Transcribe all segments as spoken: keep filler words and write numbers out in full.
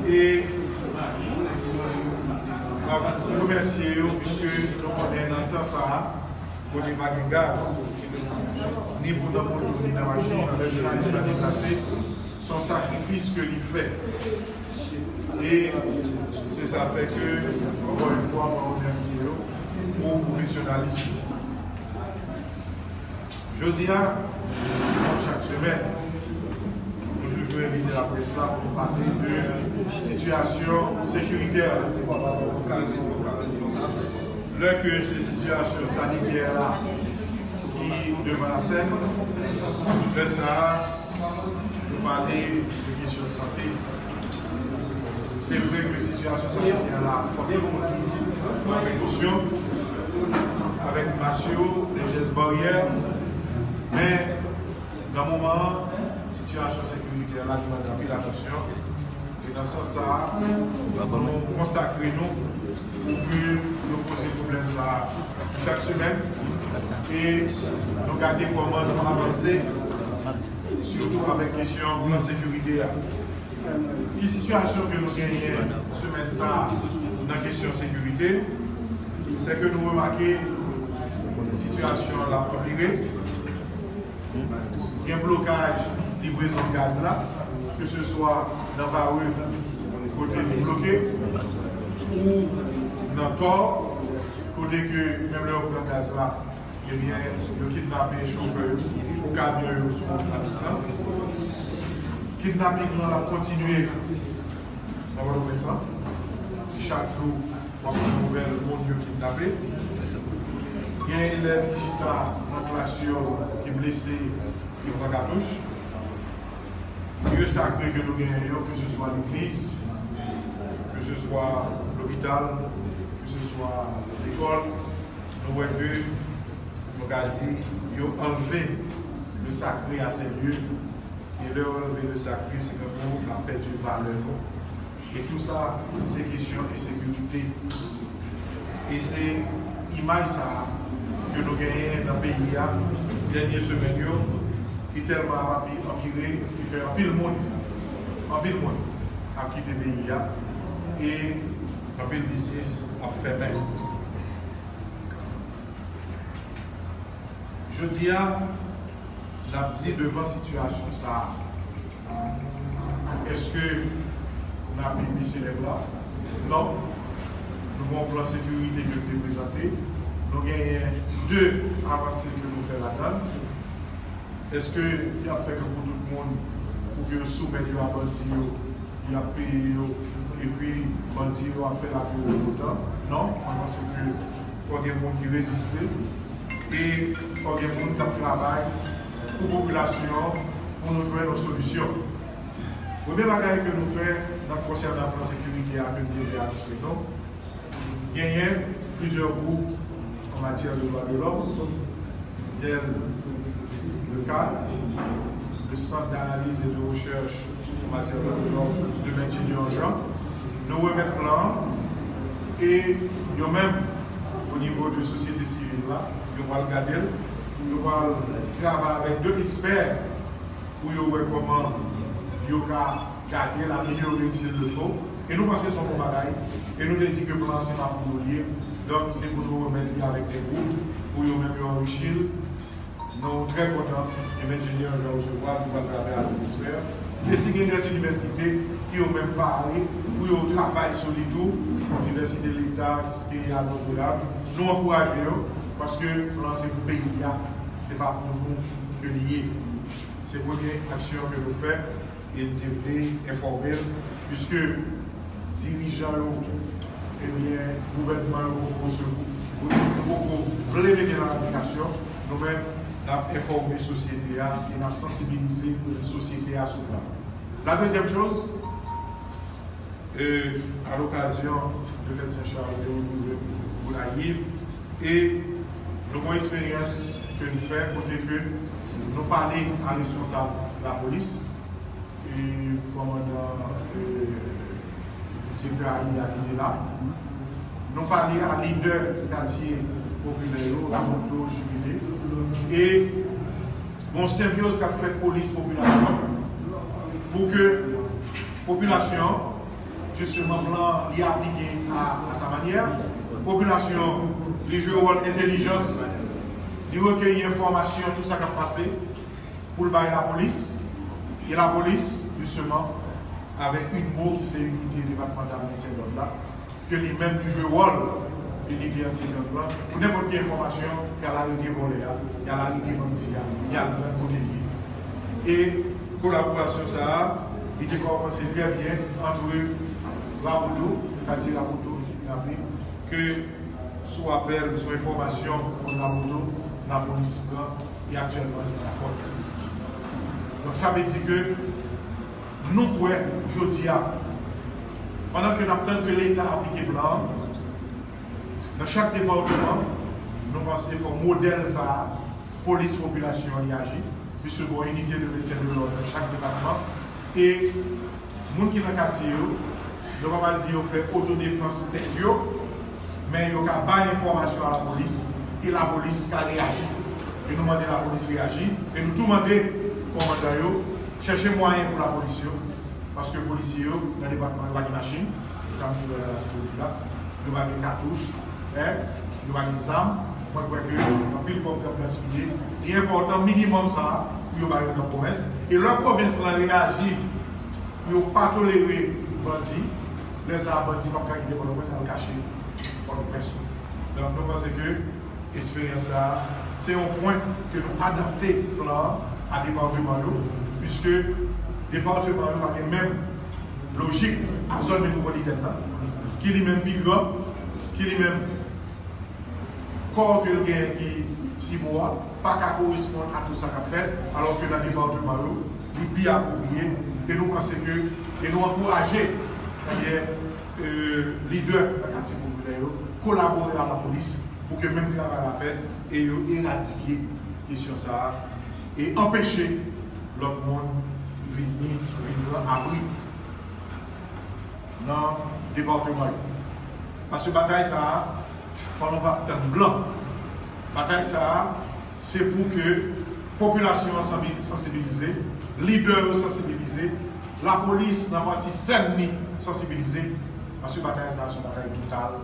E m ap remèsye yo, piske nou konnen nan tan sa a, kote pa gen gaz, ni pou nan moto, ni nan machin, lè jounalis la deplase, se yon sakrifis ke li fè. E se sa fè ke, ankò yon fwa, mwen remèsye yo pou pwofesyonalis yo. Jodi a, kòm chak semèn, nou toujou envite laprès la pou nou pale de sitiyasyon sekiritè la. Lè ke se sitiyasyon sanitè la ki devan lasèn, lè sa a, nou pale de kesyon sante. Se vre ke sitiyasyon sanitè la, fòk nou toujou pran prekosyon avèk mas yo, de jès baryè, men nan moman an, sitiyasyon sekiritè la li mande anpil atansyon. E nan sans sa a, nou konsakre nou pou ke nou poze pwoblèm sa a chak semèn e nou gade kòman nou avanse, sitou avèk kesyon plan sekirite a. Ki sitiyasyon ke nou genyen semèn sa a nan kesyon sekirite? Se ke nou remake sitiyasyon an ap anpire. Gen blokaj livrezon gaz la, keseswa nan Varreux, kote li bloke, ou nan Thor, kote ke menm lè yo pran gaz la, ebyen, yo kidnape chofè yo, kamyon yo sou wout Matisan. Kidnaping lan l ap kontinye nan Pòtoprens lan. Chak jou, w ap pran nouvèl moun yo kidnape. Gen elèv ki chita nan klas yo, ki blese, ki pran katouch. Lye sakre ke nou genyen yo, keseswa legliz, keseswa lopital, keseswa lekòl, nou wè ke nou ka di yo anlve le sacré à ces lieux. E lè yo anlve le sacré, se tankou n ap pèdi valè nou. E tou sa, se kesyon ensekirite. E se imaj sa a ke nou genyen nan peyi a dènye semèn yo, ki tèlman ap api-, anpire, ki fè anpil moun, anpil moun ap kite peyi a, e anpil biznis ap fèmen. Jodi a, n ap di devan sitiyasyon sa a, èske n ap bese lèb la? Non. Nou gen yon plan sekirite ke nou te prezante. Nou genyen de avanse ke nou fè ladan l. Èske y ap fè pou tout moun, pou ke yo soumèt yo a bandi yo, y ap peye yo, epi bandi yo ap fè lakou yo toutan? Non, mwen panse ke fò gen moun ki reziste, e fò gen moun k ap travay pou popilasyon an, pou nou jwenn yon solisyon. Premye bagay ke nou fè nan konsènan plan sekirite a ke nou te vle anonse nou, genyen plizyè gwoup an matyè de dwa de lòm, tèl le CAD, le Centre d'analyse et de recherche en matière de droit de Mèt Junior Jean. Nou remèt plan an, e yo menm, o nivo de sosyete sivil la, yo pral gade l, yo pral travay avèk de ekspè pou yo wè kòman yo ka gade l, amelyore l s'il le faut. E nou panse se yon bon bagay. E nou te di ke plan an se pa pou nou l ye. Donk, se pou nou remèt li avèk de gwoup, pou yo menm yo anrichi l. Nou trè kontan, e Mèt Junior Jean resevwa l pou pral travay avèk Espè. E si gen de inivèsite ki yo menm pare pou yo travay sou li tou, Inivèsite Leta, ki se Notre-Dame, nou ankouraje yo, paske plan se pou peyi a, se pa pou nou ke li ye. Se premye aksyon ke nou fè, e n te vle enfòme l, piske dirijan yo, ebyen, gouvènman yo poko resevwa, poko vle mete l an aplikasyon. Nou menm, n ap enfòme sosyete a e n ap sansibilize sosyete a sou plan. La dezyèm choz, euh, à l'occasion de fèt Sen Chal, nou te retwouve pou Gonayiv, e nou gen yon eksperyans ke n fè kote ke nou pale a responsab lapolis, e kòmandan, e, direktè A I a ki te la. Nou pale a lidè katye popilè yo, Lamothe, Jubilé, e bon senbyoz k ap fèt polis popilasyon pou ke popilasyon Jisteman, plan li aplike a, a sa manyè. Popilasyon, li jwe wòl entèlijans, li rekeyi enfòmasyon, tout sa k ap pase, pou l bay lapolis. E lapolis, jisteman, avèk inmo ki se inite depatmantal mentyen dòd la, ke li menm li jwe wòl inite anti-gang lan. Pou nenpòt ki enfòmasyon, y al arete vòlè a, y al arete bandi a, y al pran kote l ye. E kolaborasyon sa a, li te kòmanse trè byen ant Raboto, katye Raboto, si m raple, ke sou apèl, sou enfòmasyon kont Raboto, lapolis pran e aktyèlman li nan lakòt. Donk sa vle di ke nou kwè jodi a, pandan ke n ap tann ke Leta aplike plan an, nan chak depatman, nou panse fò modèl sa a, polis popilasyon an, li aji, piske gen yon inite de mentyen de lòd nan chak depatman. E moun ki nan katye yo, nou pa pral di yo fè otodefans tèt yo, men yo ka bay enfòmasyon a lapolis, e lapolis ka reyaji. E nou mande lapolis reyaji, e nou tou mande kòmandan yo chèche mwayen pou lapolis yo, paske polisye yo nan depatman yo pa gen machin, e sa m di la, la ti la, yo pa gen katouch, en, yo pa gen zam, mwen kwè ke anpil kòb k ap gaspiye. Li enpòtan minimòm sa a pou yo bay yo nan pwovens. E lè pwovens lan reyaji pou yo pa tolere bandi, lè sa a bandi p ap ka kite Pòtoprens al kache Pòtoprens. Donk nou panse ke eksperyans sa a, se yon pwen ke nou adapte plan an a depatman yo, piske depatman yo pa gen menm lojik a zòn metwopolitèn nan, ki li menm pi gran, ki li menm kò ke l genyen ki si mo a pa ka koresponn a tout sa k ap fèt, alò ke nan depatman yo, li pi apwopriye, e nou panse ke, e nou ankouraje, dayè, e, lidè nan katye popilè yo kolabore ak lapolis pou ke menm travay la fèt e yo eradike kesyon sa a e anpeche lòt moun vini, vin pran abri nan depatman yo. Paske batay sa a, fò nou pa tann blan. Batay sa a, se pou ke popilasyon an sanbi-, sansibilize, lidè yo sansibilize, lapolis nan pati sèn li sansibilize, paske batay sa a se yon batay total.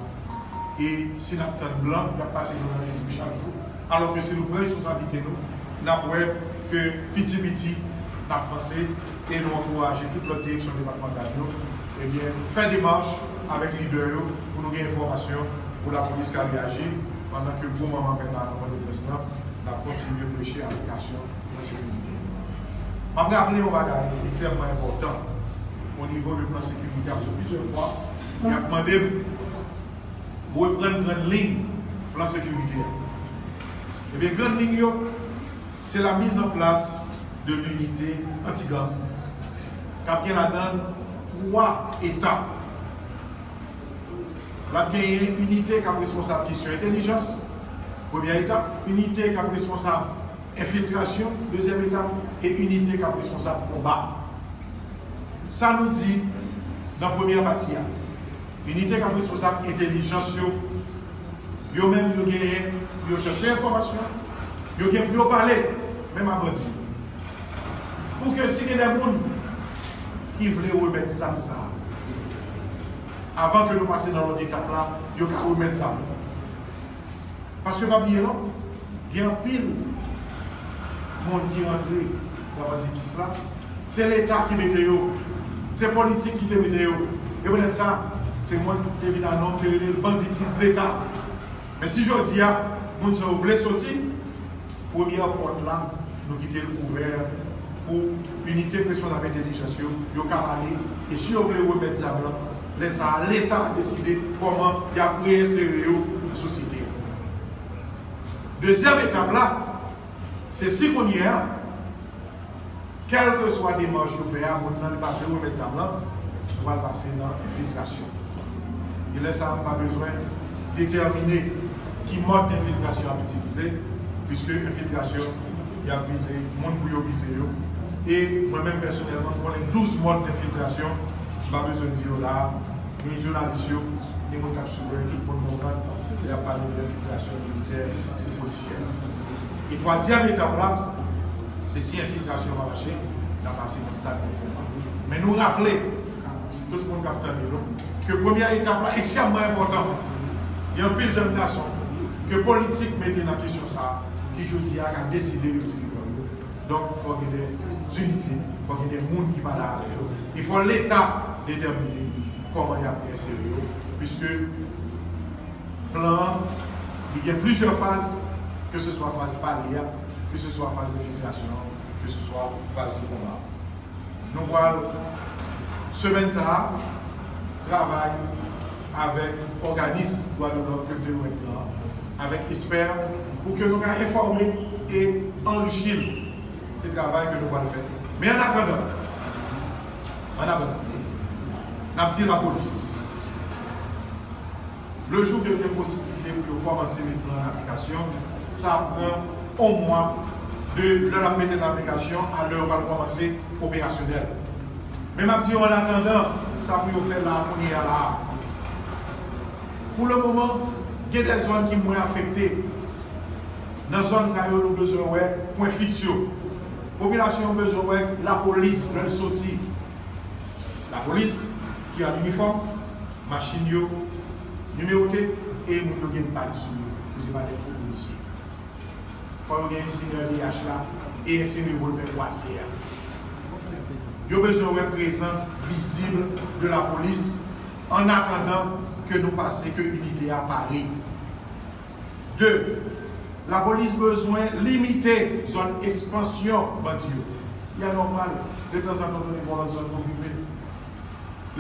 E si n ap tann blan, y ap pase nou nan rizib chak jou. Alò ke si nou pran responsablite nou, n ap wè ke piti piti, n ap vanse e nou ankouraje tout lòt direksyon depatmantal yo, ebyen, fè demach avèk lidè yo pou nou gen enfòmasyon, pou lapolis ka reyaji, pandan ke gwo manman pèmanan Pòtoprens lan, n ap kontinye preche aplikasyon plan sekirite. M ap raple yon bagay ekstrèmman enpòtan o nivo de plan sekirite a, paske plizyè fwa, y ap mande m reprann grann liy plan sekirite a. Ebyen, grann liy yo, se la mise en place de l'unité anti-gang, k ap gen ladan l twa etap. L ap genyen inite k ap responsab kesyon entèlijans, premyè etap, inite k ap responsab enfiltrasyon, dezyèm etap, e inite k ap responsab konba. Sa nou di nan premyè pati a, inite k ap responsab entèlijans yo, yo menm yo genyen pou yo chèche enfòmasyon, yo gen pou yo pale, menm a bandi yo. Pou ke si gen de moun ki vle remèt zam sa a, avan ke nou pase nan lòt etap la, yo ka remèt zam yo. Paske pa bliye non, gen anpil moun ki rantre nan banditis la, se Leta ki mete yo, se politik ki te mete yo. E poutèt sa, se mwen ki te vin a non, te rele l banditis deta. Men si jodi a, moun sa yo vle soti, premyè pòt la, nou kite l ouvè pou inite k responsab entèlijans yo, yo ka pale, e si yo vle remèt zam lan, lè sa a, Leta deside kòman y ap reyensere yo nan sosyete a. Dezyèm etap la, se si kounye a, kèlkeswa demach yo fè a, moun nan li pa vle remèt zam lan, nou pral pase nan enfiltrasyon. E lè sa a, m pa bezwen detèmine ki mòd enfiltrasyon ap itilize, piske enfiltrasyon, y ap vize moun pou yo vize yo. E mwen menm pèsonèlman, m konnen douz mòd enfiltrasyon, m pa bezwen di yo la a. Ni jounalis yo, ni moun k ap siveye, tout moun konprann lè y ap pale de enfiltrasyon militè e polisyè. E twazyèm etap la, se si enfiltrasyon pa mache, n a pase nan stad de konba. Men nou raple, Tout moun k ap tande nou, ke premyè etap la ekstrèmman enpòtan. Gen anpil jèn gason ke politik mete nan kesyon sa a, ki jodi a ka deside retire kò yo. Donk, fò gen de dinite, fò gen de moun ki pale avè yo. E fò Leta detèmine kòman y ap ensere yo, piske plan an, li gen plizyè faz, ke se swa faz pale a, ke se swa faz enfiltrasyon an, ke se swa faz de konba. Nou pral, semèn sa a, travay avèk òganis dwa de lòm ke te remèt plan an, avèk ekspè, pou ke nou ka enfòme e anrichi l. Se travay ke nou pral fè. Men annatandan, annatandan, n ap di lapolis, le jou ke yo gen posiblite pou yo kòmanse met plan an aplikasyon, sa ap pran yon mwa de lè n ap mete l an aplikasyon a lè yo pral kòmanse operasyonèl. Men m ap di yo, annatandan, sa pou yo fè la a, kounye a la a. Pou le moman, gen de zòn ki mwen afekte. Nan zòn sa yo, nou bezwen wè pwen fiks yo. Popilasyon an bezwen wè lapolis lè l soti. Lapolis ki an inifòm, machin yo nimewote, e moun yo gen bag sou yo, yo se pa de fo polisye. Fò yo gen enjenyè D H la e enjenyè revòlvè kwaze a. Yo bezwen wè prezans vizib de lapolis annatandan ke nou pase ke inite a pare. De, lapolis bezwen limite zòn ekspansyon bandi yo. Li anòmal, detanzantan, tande gen yon lòt zòn ki okipe.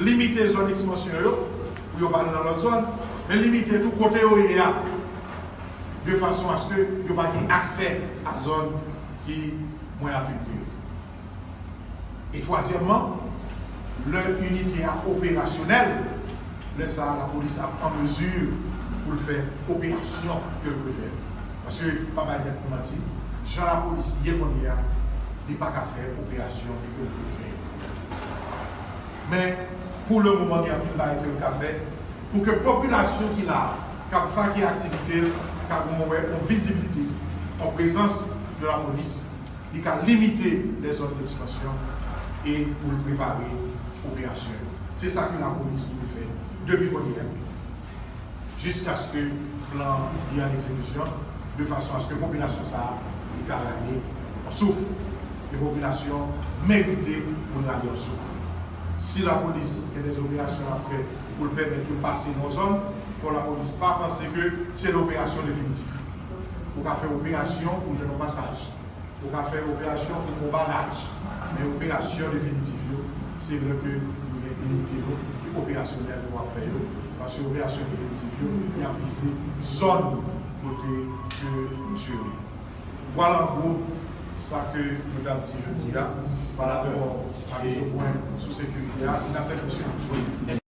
Limite zòn ekspansyon yo, pou yo pa nan lòt zòn, men limite tou kote yo ye a, de fason aske yo pa gen aksè a zòn ki mwen afekte yo. E twazyèmman, lè inite a operasyonèl, lè sa a, lapolis ap an mezi pou l fè operasyon ke l vle fè. Paske, pa bay tèt nou manti, jan lapolis ye kounye a, li pa ka fè operasyon ke l vle fè yo. Men, pou le moman, gen anpil bagay ke l ka fè pou ke popilasyon ki la a, k ap vake aktivite l, ka gen yon, yon vizibilite, yon prezans de lapolis, li ka limite lè zòn dekspansyon e pou l prepare operasyon yo. Se sa ke lapolis dwe fè depi kounye a, jiskaske plan an li an egzekisyon, de fason aske popilasyon sa a, li ka rale yon souf. E popilasyon merite pou l rale yon souf. Si lapolis gen de operasyon l ap fè pou l pèmèt yo pase nan yon zòn, fò lapolis pa panse ke se de operasyon definitif. Ou ka fè operasyon pou jwenn yon pasaj. Ou ka fè operasyon pou fè yon bagaj. Men operasyon definitif yo, se lè ke nou gen inite nou ki operasyonèl pou ap fè yo. Paske operasyon definitif yo, y ap vize zòn kote ke misye yo ye. Vwala an gwo sa ke nou t ap di jodi a, pa rapò a miz o pwen sou sekirite a, n ap fè misye.